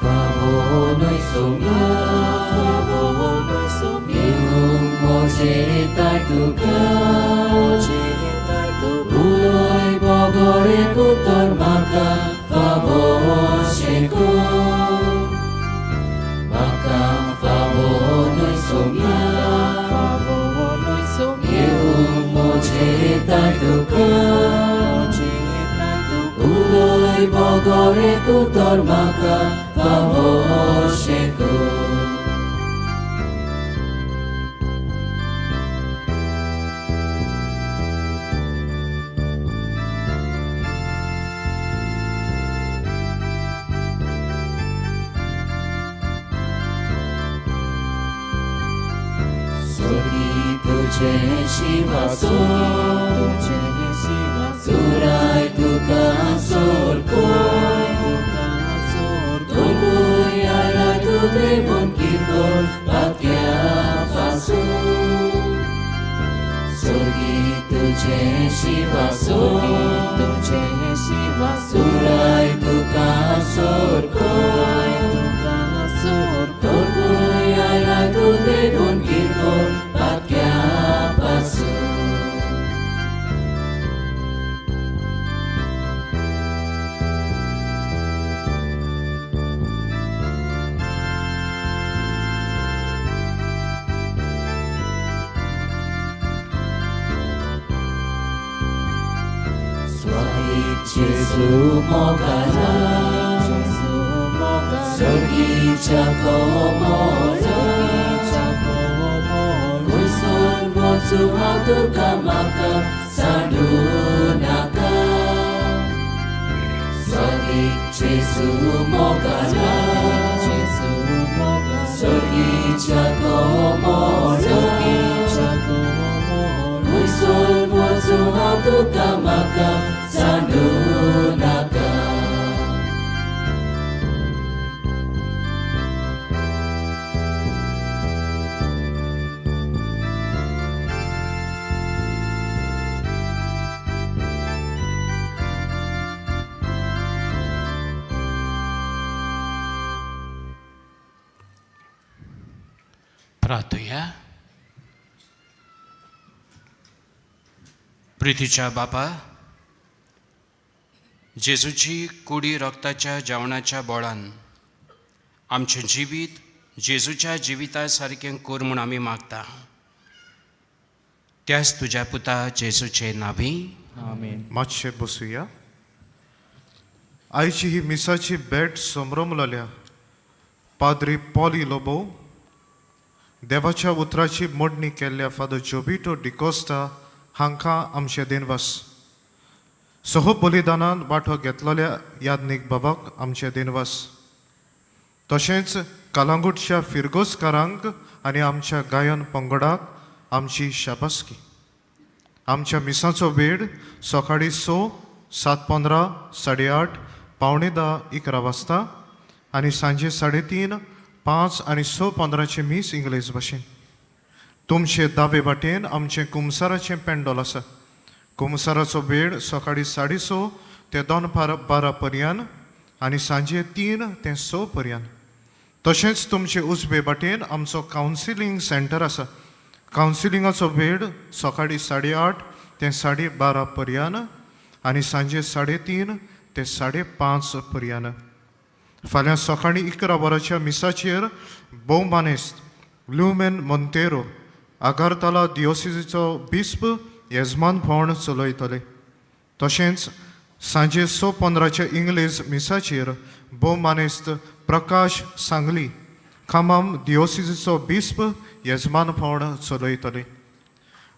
A: Favonoy somia, moje tartuka, uloy bogore kutor maka favosheko, maka favonoy somia, moje tartuka, uloy bogore kutor maka favosheko. Sogi tuje shiva so, surai tuka sorkoi, Tungui ala tu devon kirkor patya pasu. Sogi tuje shiva so, surai tuka sorkoi, Tungui ala tu devon kirkor patya pasu. Gesù mogara, Sorgicha komora, Kusun botsu hatu kamaka sadunaka. Sorgi Gesù mogara, Sorgicha komora, Kusun म्हाका सांडू नाका.
B: प्रार्थुया. प्रितीच्या बापा, जेजूची कुडी रक्ताच्या जेवणाच्या बोळान आमचें जिवीत जेजूच्या जिविता सारकें कर म्हूण आमी मागता. त्याच तुज्या पुता जेजूचे नावी.
H: आमेन.
I: मातशें बसुया. आयची ही मिसाची भेट समरमलेल्या पाद्री पॉली लोबो, देवाच्या उतराची मोडणी केल्ल्या फादर जोबिटो डिकोस्ता हांकां आमचे दिनवास. सह बलिदानान वांटो घेतलेल्या याज्ञीक बाबाक आमचे दिनवास. तशेंच कलांगूटच्या फिरगोजकारांक आनी आमच्या गायन पंगडाक आमची शाबासकी. आमच्या मिसाचो वेळ सकाळीं 6, 7:15, 8:30, 9:45, 11 वाजता आनी सांजे 3:30, 5 आनी 6:15 मीस इंग्लीश भाशेन. तुमचे दावे वाटेन आमचें कुमसाराचें पेंडोल आसा. कुमसाराचो वेळ सकाळीं 6:30 ते दनपार 12 पर्यंत आनी सांजे 3 ते 6 पर्यंत. तशेंच तुमचे उजवे वाटेन आमचो कावन्सिलींग सेंटर आसा. कावन्सिलिंगाचो वेळ सकाळीं 8:30 ते 12:30 पर्यंत आनी सांजे 3:30 ते 5:30 पर्यंत. फाल्यां सकाळीं 11 वरांच्या मिसाचेर भोवमानेस्त ल्युमेन मोंतेरो आगारताला दियोसिजीचो बिस्प येजमानपण चलयतले. तशेंच सांजे 6:15 इंग्लीश मिसाचेर भोवमानेस्त प्रकाश सांगली खामाम दियोसिजीचो बिस्प येजमानपण चलयतले.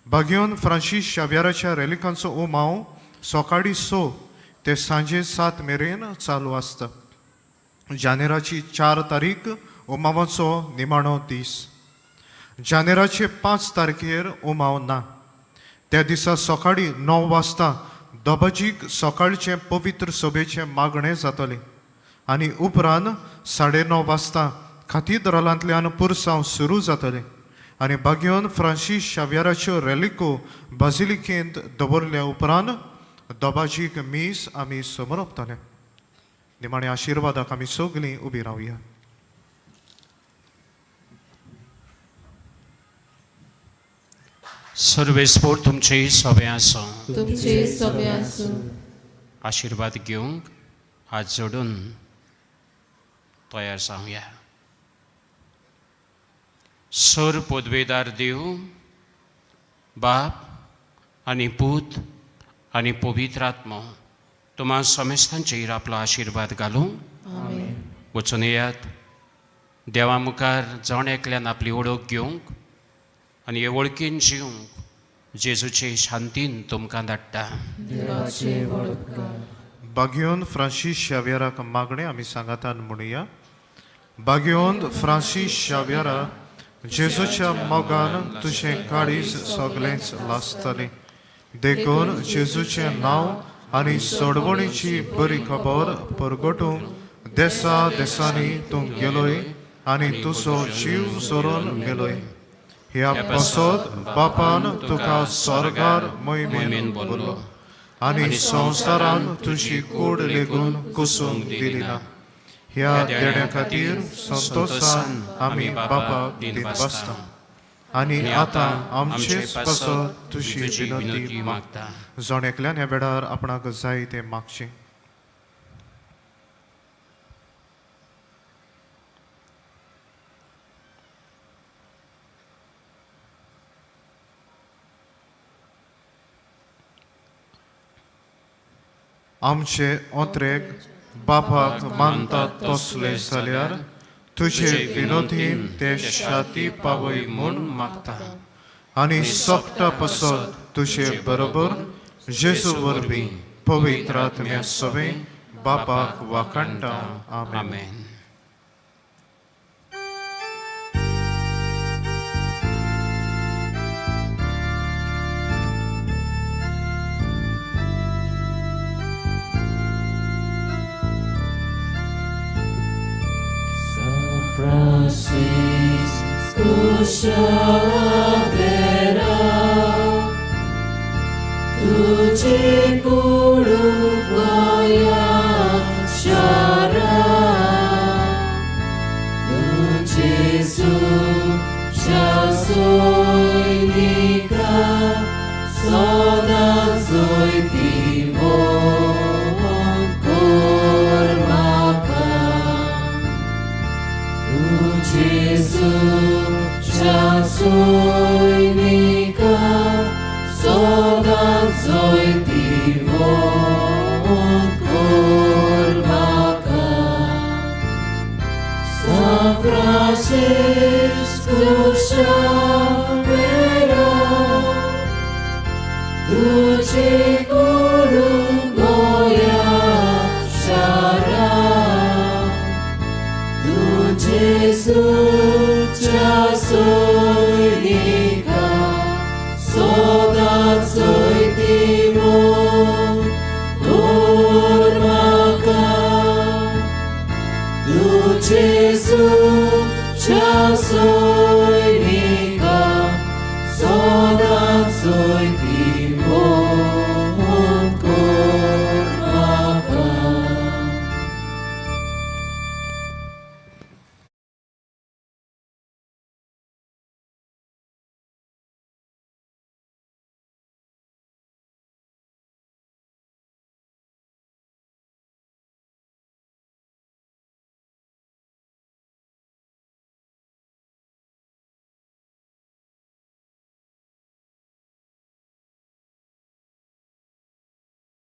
I: बागियोन फ्रांसीस शाव्याराच्या रेलिकांचो उमाव सकाळीं 6 ते सांजे 7 मेरेन चालू आसता. जानेराची 4 तारीख उमावाचो निमाणो दीस. जानेराचे 5 तारखेर उमाव ना. त्या दिसा सकाळीं 9 वाजता दबाजीक सकाळचें पवित्र सभेचें मागणें जातलें आनी उपरांत 9:30 वाजता खातीद्रालांतल्यान पुरसांव सुरू जातलें आनी बागियोन फ्रांसीस शाव्याराच्यो रेलिको बाजिलिकेंत दवरल्या उपरांत दबाजीक मीस आमी समरोपतले. निमाणे आशिर्वादाक आमी सगलीं उबी रावया.
B: सर्वेस्पोर तुमचे सगळे आसूं.
G: तुमचे सगळे आसूं.
B: आशिर्वाद घेवंक हात जोडून तयार जावया. सर पदवेदार देव बाप आनी पूत आनी पवित्र आत्मो तुमा समेस्तांचेर आपलो आशिर्वाद घालूं. वचून येयात देवा मुखार जण एकल्यान आपली वळख घेवंक आनी हे वळखीन जिवंक जेजूचे शांतीन तुमकां धाडटा.
I: बागियोन फ्रांसीस शाव्याराक मागणें आमी सांगातान म्हणुया. बागियोन फ्रांसीस शाव्यारा, जेजूच्या मोगान तुजें काळीज सगळेंच लासतलें. देखून जेजूचें नांव आनी सोडवणीची बरी खबर परगटूंक देसा देसांनी तूं गेलोय आनी तुजो जीव सोडून मेलोय. ह्या पासत बापान तुका स्वर्गार मोहिमेन बोल्लो आनी संवसारान तुजी कूड लेगून कुसूंक दिली ना. ह्या देण्या खातीर संतोशान आमी बापाक दिनवासता आनी आतां आमचेच पासत तुजी विनंती मागता. जण एकल्यान ह्या वेळार आपणाक जाय तें मागचें. आमचे ओत्रेक बापाक मानतात तसले जाल्यार तुजे विनोदीन ते शाती पावय म्हूण मागता आनी सोकटा पसत तुजे बरोबर जेजू वरवीं पवित्र आत्म्या सवें बापाक वाखाणटा. आमेन.
A: क्रुशावेरा तुझे कुडू गोया शारा तूं जेजूच्या सैनिका सदां जैतिवंत कर म्हाका तूं जेजूच्या सैनिका सदां जैतिवंत कर म्हाका San Francisco Xavier, तुझे कुडू गोया शारा, तू जेजूच्या